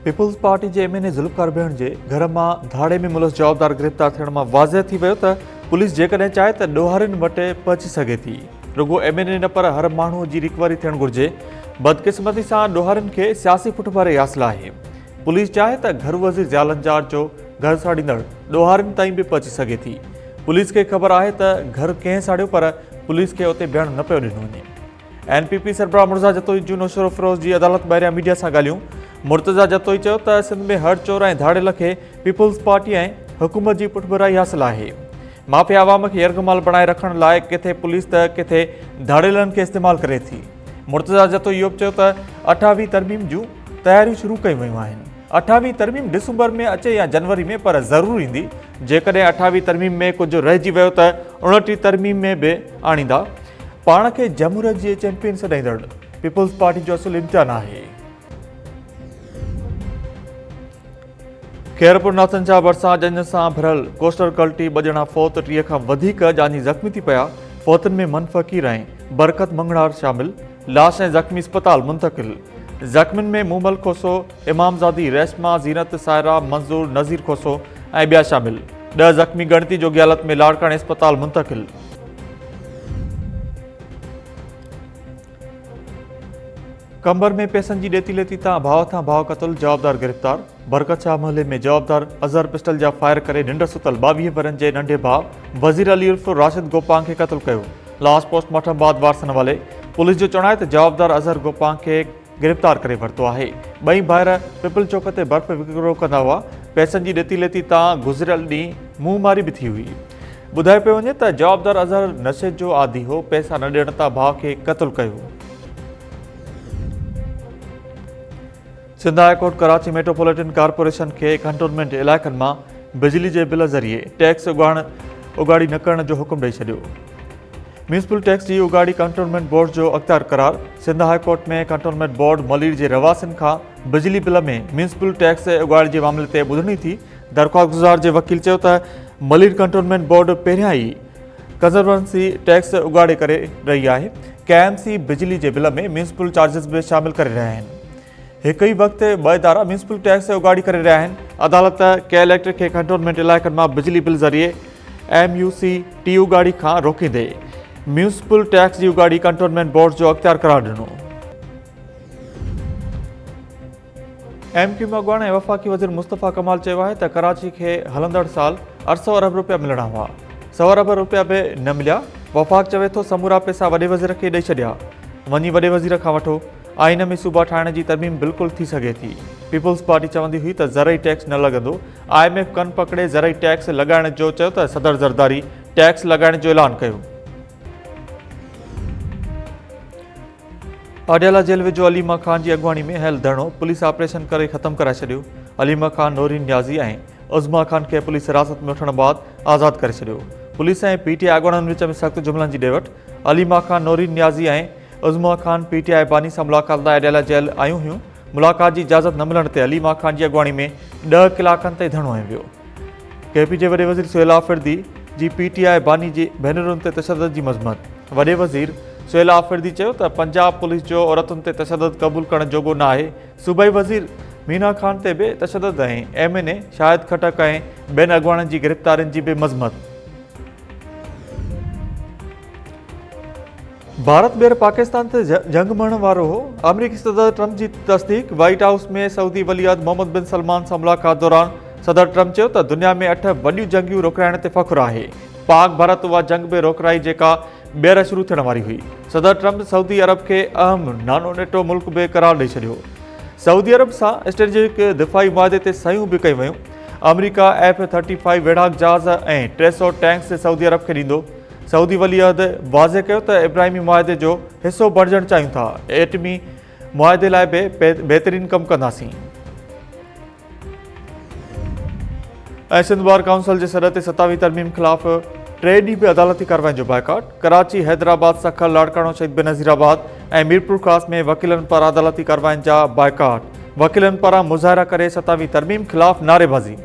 Peoples party جي M N A Zulfiqar Behan جي گهر مان ڌاڙي ۾ ملوث جوابدار گرفتار ٿيڻ مان واضح ٿي ويو ته پوليس جيڪڏهن چاهي ته ڏوهارين وٽ پهچي سگهي ٿي. رڳو ايم اين اي نه پر هر ماڻهو جي ريڪوري ٿيڻ گهرجي. بدقسمتي سان ڏوهارين کي سياسي پٺڀرائي حاصل آهي. پوليس چاهي ته گهرو وزير ضياء لنجار جو گهر ساڙيندڙ ڏوهارين تائين به پهچي سگهي ٿي. پوليس کي خبر آهي ته گهر ڪنهن ساڙيو پر پوليس کي اتي بيهڻ نه پيو ڏنو وڃي. اين پي پي سربراهه مرتضيٰ جتوئي جون نوشهروفيروز جي عدالت ٻاهريان ميڊيا سان ڳالهيون، مرتضيٰ جتوئي چيو ته سنڌ ۾ هر چور ۽ ڌاڙيل کي پيپلز پارٽي ۽ حڪومت جي پٺڀرائي حاصل آهي، مافيا عوام کي يرغمال بڻائي رکڻ لاء ڪٿي پوليس ته ڪٿي ڌاڙيلن کي استعمال ڪري ٿي. مرتضيٰ جتوئي اهو به چيو ته اٺاويهه ترميم جون تياريون شروع ڪيون ويون آهن، اٺاويهه ترميم ڊسمبر ۾ اچي يا جنوري ۾ پر ضرور ايندي، جيڪڏهن اٺاويهه ترميم ۾ ڪجهه رهجي ويو ته اڻٽيهه ترميم ۾ به آڻيندا. پاڻ کي جمهوريت جي چيمپيئن سڏائيندڙ پيپلز پارٽي جو اصل امتحان آهي. خيرپور ناٿن شاهه ڀرسان ڄڃ سان ڀريل ڪوسٽر ڪلٽي ٻه ڄڻا فوت 30 کان وڌيڪ ڄاڃي زخمي ٿي پيا، فوتن ۾ من فقير ۽ برڪت مڱڻهار شامل، لاش ۽ زخمي اسپتال منتقل، زخمين ۾ مومل کوسو، امام زادي، ريشما، زينت، سائره، منظور، نذير کوسو ۽ ٻيا شامل، 10 زخمي ڳڻتي جوڳي حالت ۾ لاڙڪاڻي اسپتال منتقل. قمبر ۾ پئسن جي ڏيتي ليتي تان ڀاء هٿان ڀاء قتل، جوابدار گرفتار، برڪت شاهه محلي ۾ جوابدار اظهر پسٽل جا فائر ڪري ننڊ ستل 22 ورهين جي ننڍي ڀاء وزير علي عرف راشد گوپانگ کي قتل ڪيو، لاش پوسٽ مارٽم بعد وارثن حوالي، پوليس جو چوڻ آهي ته جوابدار اظهر گوپانگ کي گرفتار ڪري ورتو آهي. ٻئي ڀائر پپل چوڪ تي برف وڪرو ڪندا هئا. پئسن جي ڏيتي ليتي تان گذريل ڏينهن منهن ماري به ٿي هئي. ٻڌايو پيو وڃي ته جوابدار اظهر نشي جو عادي هو، پئسا نه ڏيڻ تان ڀاء کي قتل ڪيو. Sindh high court Karachi metropolitan corporation کي ڪنٽونمينٽ علائقن مان بجلي جي بل ذريعي ٽيڪس اڳاڙي نه ڪرڻ جو حڪم ڏئي ڇڏيو. ميونسپل ٽيڪس جي اڳاڙي ڪنٽونمينٽ بورڊ جو اختيار قرار، Sindh high court ۾ cantonment board Malir جي رهواسين کان بجلي بل ۾ ميونسپل ٽيڪس اڳاڙي جي معاملي تي ٻڌڻي ٿي، درخواستگذار جي وڪيل چيو ته ملير ڪنٽونمينٽ بورڊ پهريان ئي ڪنزرونسي ٽيڪس اڳاڙي ڪري رهي آهي، ڪي ايم سي بجلي جي بل ۾ ميونسپل چارجز به شامل ڪري رهيا آهن، هڪ ئي وقت ٻه ادارا ميونسپل ٽيڪس اڳاڙي ڪري رهيا آهن، عدالت ڪي اليڪٽرڪ کي ڪنٽونمينٽ علائقن مان بجلي بل ذريعي ايم يو سي ٽي اڳاڙي کان روڪيندي ميونسپل ٽيڪس جي اڳاڙي ڪنٽونمينٽ بورڊ جو اختيار قرار ڏنو. ايم ڪيو ايم اڳواڻ ۽ وفاقي وزير مصطفيٰ ڪمال چيو آهي ته ڪراچي کي هلندڙ سال 800 ارب رپيا ملڻا هئا، سئو ارب رپيا به نه مليا، وفاق چوي ٿو سمورا پئسا وڏي وزير کي ڏئي ڇڏيا، وڃي وڏي وزير کان وٺو. آئين ۾ صوبا ٺاهڻ جي ترميم بلڪل ٿي سگهي ٿي. پيپلز پارٽي چوندي هئي ته زرعي ٽيڪس نه لڳندو، I M F ڪن پڪڙي زرعي ٽيڪس لڳائڻ جو چيو ته صدر زرداري ٽيڪس لڳائڻ جو اعلان ڪيو. اڊيالا جيل ويجهو عليما خان جي اڳواڻي ۾ هيل ڌرڻو پوليس آپريشن ڪري ختم ڪرائي ڇڏيو. عليما خان، نورين نيازي ۽ عظميٰ خان کي پوليس حراست ۾ وٺڻ بعد آزاد ڪري ڇڏيو. پوليس ۽ پي ٽي آء اڳواڻن وچ ۾ سخت جملن جي ڏي وٺ، عليما خان، نورين نيازي ۽ عظميٰ خان پي ٽي آء باني سان ملاقات لاء اڊيالا جيل آيون هيون، ملاقات جي اجازت نه ملڻ تي عليما خان جي اڳواڻي ۾ 10 ڪلاڪن تائين ڌرڻو هنيو ويو. ڪي پي جي وڏي وزير سهيل آفريدي جي پي ٽي آء باني جي ڀينرن تي تشدد جي مذمت، وڏي وزير سهيل آفريدي چيو ته پنجاب پوليس جو عورتن تي تشدد قبول ڪرڻ جوڳو نه آهي، صوبائي وزير مينا خان تي به تشدد ۽ M N A Shahid Khattak ۽ ٻين اڳواڻن جي گرفتارين جي به مذمت. ڀارت ٻيهر پاڪستان تي جنگ مڙهڻ وارو هو، آمريڪي صدر ٽرمپ جي تصديق، وائيٽ هائوس ۾ سعودي ولي عهد محمد بن سلمان سان ملاقات دوران صدر ٽرمپ چيو ته دنيا ۾ اٺ وڏيون جنگيون روڪرائڻ تي فخر آهي، پاڪ ڀارت اها جنگ به روڪرائي جيڪا ٻيهر شروع ٿيڻ واري هئي، صدر ٽرمپ سعودي عرب کي اهم نانو نيٽو ملڪ به قرار ڏئي ڇڏيو، سعودي عرب سان اسٽريٽجڪ دفاعي معاهدي تي صحيحون به ڪيون ويون، آمريڪا ايف 35 ويڙهاڪ جهاز ۽ 300 ٽينڪس سعودي عرب کي ڏيندو. سعودي ولي عهد واضح ڪيو ته ابراهيمي معاهدي جو حصو بڻجڻ چاهيون ٿا، ايٽمي معاهدي لاء به بهترين ڪم ڪنداسين. ۽ سنڌ بار ڪائونسل جي سڏ تي ستاويهه ترميم خلاف ٽي ڏينهن به عدالتي ڪارروائين جو بائيڪاٽ، ڪراچي، حيدرآباد، سکر، لاڙڪاڻو، شهيد بينظير آباد ۽ ميرپورخاص ۾ وڪيلن پاران عدالتي ڪارروائين جا بائيڪاٽ، وڪيلن پاران مظاهرا ڪري ستاويهه ترميم خلاف نعريبازي.